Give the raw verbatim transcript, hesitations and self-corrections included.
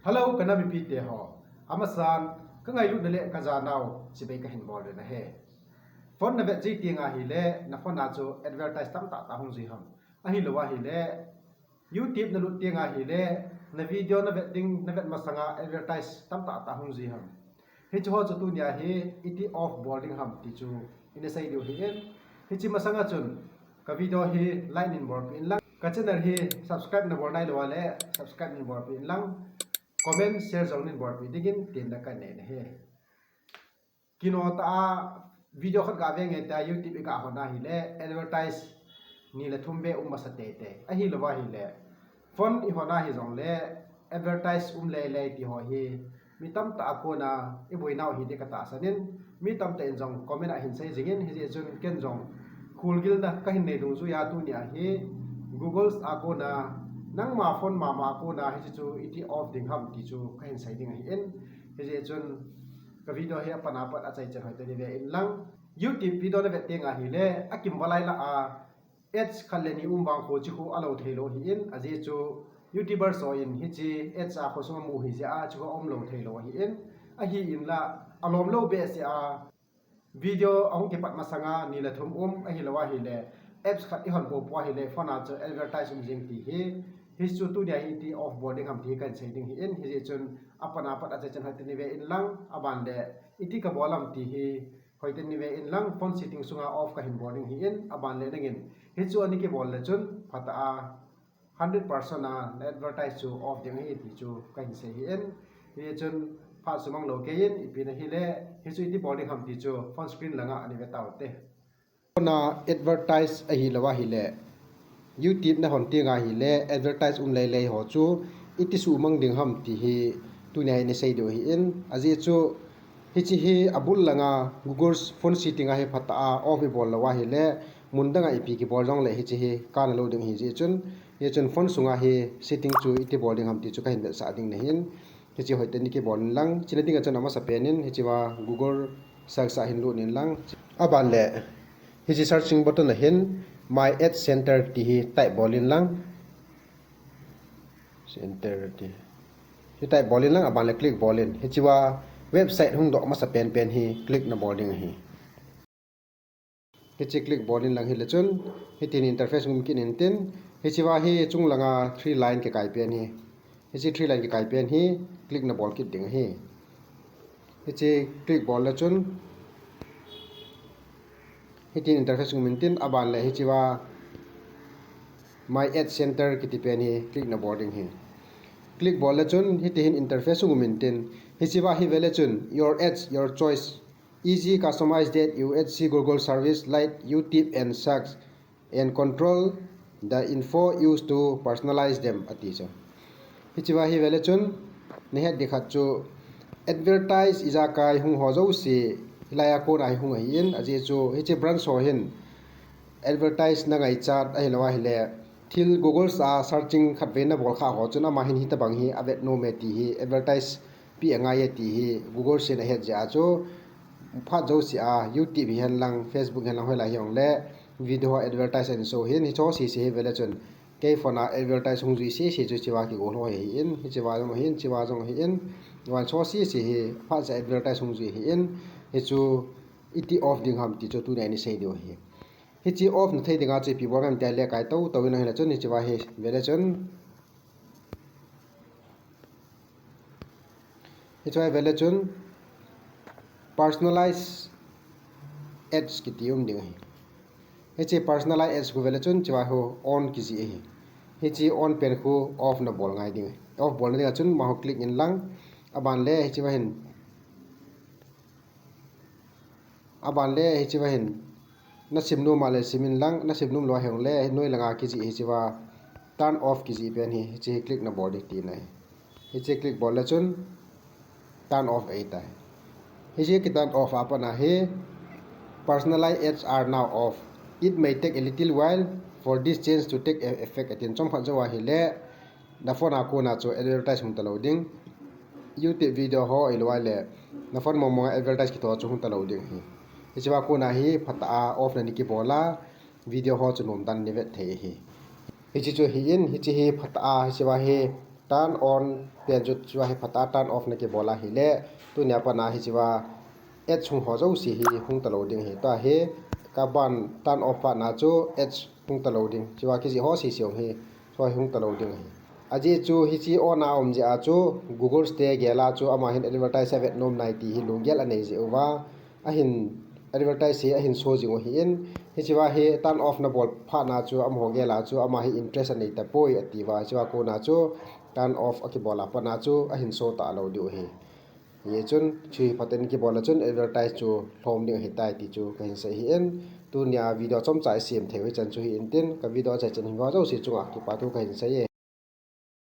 Hello, ka nam mipi te ho. Amasan, ka ngailutna le ka janau, chibai ka hin bol le na he. Phone na vet ji tiang ahile, na phone a chu advertise tamtah tah hung ji ham. Ahilou ahile, YouTube na lut tiang ahile, na video na vet ding, na vet masanga advertise tamtah tah hung ji ham. Hiche ho chu tunia hi iti off bol ding ham ti chu ina sei diu ahin. Hiche masanga chun ka video hi like nin bolpeh in lang. Ka channel hi subscribe na bol nailou a le subscribe nin bolpeh in lang. Comment, share jong nin bolpeh dingin tin da ka nei na hi. Kino ta a video khat ga ve nge ta YouTube i ga hon ahile advertise ni le thum be um masa tete. Ahilou ahile phone i hon ahi jongle advertise um lele ti ho hi mi tamtah a kona i boinau hi ti ka tahsan in, mi tamtah in jong comment a hin sei jing in, hijeh chun ken jong khulgilna ka hin nei dungjuia tunia hi Google a kona nangma phone mama a kona hiche chu iti off ding ham ti chu ka hin sei ding ahin, hijeh chun ka video hi apan apat achaichan hoitah in ve in lang. YouTube video na vet tiang ahile, akimvalai lah a ads khat le ni um vang kho chu khu alou theilou ahin, ajeh chu YouTuber ho in hiche ads a khosunga mu hi jeh a chu khu aumlou theilou ahin, ahin la alomlou behseh a video ahung kipat masanga ni le thum um, ahilou ahile apps khat i hon popo ahile phone a chu advertise um jing ti hi, hichu tunia hi iti off bol ding ham ti hi ka hin sei ding ahin, hijeh chun apan apat achaichan hoitah in ve in lang, aban le iti ka bol ham ti hi hoitah in ve in lang, phone setting sunga off ka hin bol ding ahin, aban le nangin hichu ani kibol le chun phatah a hundred percent a na advertise chu off ding ahi ti chu ka hin sei ahin. Hijeh chun phat sumang lou kei in, ipi na hile, hichu iti bol ding ham ti chu phone screen langa ani ve taute. Phone a advertise ahilou ahile, YouTube na hon tiang ahile advertise um lele ho chu iti sumang ding ham ti hi tunia ina sei diu ahin, ajeh chu hiche hi abul langa Google phone setting a hi phatah a off i bol lou ahile, mun danga ipi kibol jongle hiche hi kana lou ding ahi jeh chun, hijeh chun phone sunga hi setting chu iti bol ding ham ti chu ka hin vetsah ding nahin. Hiche hoitah in kibol in lang, chuna dinga chun amasapen in hichea Google search a hin lut in lang. Aban le hiche searching button a hin My Ad Center ti hi type bol in lang. Center ti hi type bol in lang, aban le click bol in. Hichea website hung doh masapen pen hi click na bol ding ahi. Hiche click bol in lang hile chun, hitin interface um kit in tin, hichea hi chung langa three line kikai pen hi. Hiche three line kikai pen hi click na bol kit ding ahi. Hiche click bol le chun, hitin interface um in tin, aban le hichea My Ad Center kiti pen hi click na bol ding ahi. Click bol le chun, hiti hin interface um in tin, hichea hi ve le chun, your ads, your choice. Easy customize that U H C Google service like YouTube and search and control the info used to personalize them ati chu. Hichea hi ve le chun, na het ding khat chu advertise ijakai hung ho jouse hilai a kona hi hung ahin, ajeh chu hiche brand ho hin advertise na ngaichat ahilou ahile, thil Google a searching khatvei na bol kha ho chun ama hin hitobang hi avet nom e ti hi advertise peh angai e ti hi Google in ahet jeh a chu phat jouse a YouTube hihen lang, Facebook hihen lang, hoilai hijongle video ho advertise ahin show hin, hiche ho sese hi ve le chun kei phone a advertise hung jui sese chu hichea kigol ho hi ahin, hichea jong ahin, hichea jong ahin, hiche ho sese hi phat jouse a advertise hung jui ahin, hichu iti off ding ham ti chu tunia ina sei diu ahi. Hiche off na thei dinga chu ipi bol ham ti ahile, kai tou tou in ahile chun hichea hi ve le chun, hichea hi ve le chun personalize ads kiti um ding ahi. Hiche personalize ads khu ve le chun hichea khu on kiji ahi. Hiche on pen khu off na bol ngai ding ahi. Off bolna dinga chun amaho click in lang, aban le hichea hin Aban le hichea hin na sim nom a le sim in lang, na sim nom lou a hijongle noi langa kijih hichea turn off kijih pen hi, hiche hi click na bol ding tina ahi. Hiche click bol le chun turn off ahitai. Hiche ki turn off a pat a hi personalized ads are now off. It may take a little while for this change to take e-, effect atin, chomkhat jou ahile na phone a kona chu advertise hung talou ding. YouTube video ho ahilou le na phone mong mong a advertise kithou chu hung talou ding ahi. Hichea kona hi phatah a off na ni kibol a, video ho chu nomdan ni vet thei ahi. Hiche chu ahin, hiche hi phatah a, hichea hi Turn on pen chu chua hi phatah a turn off nakibol a hile, tunia pat a hichea ads hung ho jouse hi hung talou ding ahi. Tua hi kaban turn off phat a chu ads hung talou ding. Chua kijih ho sese jong hi chua hi hung talou ding ahi. Ajeh chu hiche on a um jeh a chu Google te gel a chu ama hin advertise avet nom nai ti hi lunggel anei jeh uva ahin advertise hi ahin show jing u ahin, hichea hi turn off nabol phat a chu amaho gel a chu ama hi interest anei tapoi atiuva, hichea kona chu turn off akibol a pat a chu ahin show talou diu ahi. Hichun chu hi phaten kibol a chun advertise chu lhom ding ahitai ti chu kahin sei ahin, tunia video chomcha isem thei u hichan chu hi intin, ka video achaichan hin uvah jouse chunga kipa thu kahin sei e.